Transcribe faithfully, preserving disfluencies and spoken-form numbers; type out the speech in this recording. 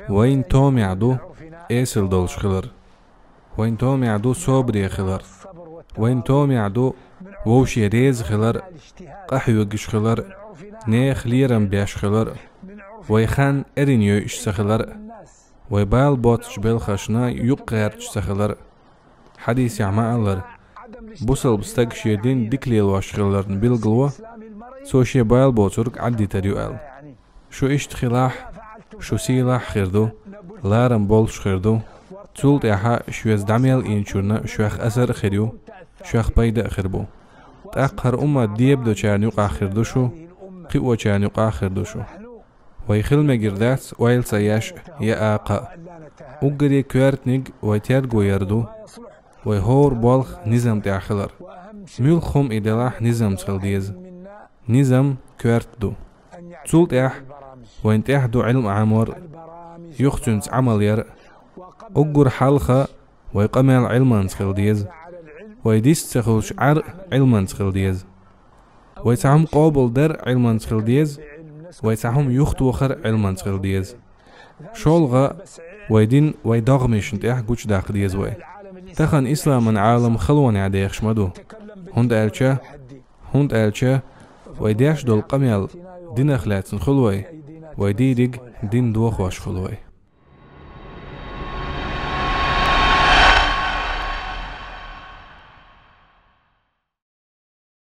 Вайн томехь ду эсал долуш хилар. Вайн томехь ду собаре хилар. Вайн томехь ду вовше реза хилар, къахьоьгуш хилар, нехан лерам беш хилар, вай хан эрна йойуш ца хилар, вай бала боцучу белхашна юккъерчаш ца хилар. Хьадисехь ма-аллара, бусалба стаг шен дин дика лелош хиларна билгало, цо шен бала боцург Ӏаддитар ю аьлла. Шу иштта хилахь, шу сийлахь а хир ду, ларам болуш хир ду. Цул тӀаьхьа шоьца дӀа мел ийначунна шоьх асар а хир ю, шоьх пайда а хир бу. ТӀаккха хӀара уммат дебадечарна юкъахь хир ду шу, кхиочарна юкъахь хир ду шу. Вай хила мегар дац ойла ца еш а, я акха а. Уггаре коьртаниг вай терго яр ду. Вай хӀора болх низам тӀехь хилар. Муьлхха хӀума и делахь низамца хила деза. Низам коьрта ду. Цул тӀаьхьа вайн тӀехь ду Ӏилма Ӏамор а, юха цуьнца Ӏамал яр а. Уггар хьалха вай къамел Ӏилманца хила деза. Вай дист ца хуьлуш Ӏар а Ӏилманца хила деза. Вай цхьа хӀума къобалдар а Ӏилманца хила деза, вай цхьа хӀума юхатохар а Ӏилманца хила деза. ШолгӀа, вай дин вай догӀмашна тӀехь гучудаккха деза вай. Тахана исламан Ӏалам халонехь дехаш ма ду. ХӀунда аьлча, хӀунда аьлча вай деш долу къамел динах лаьцна хуьлу вай, вай дийриг дин дохош хуьлу вай.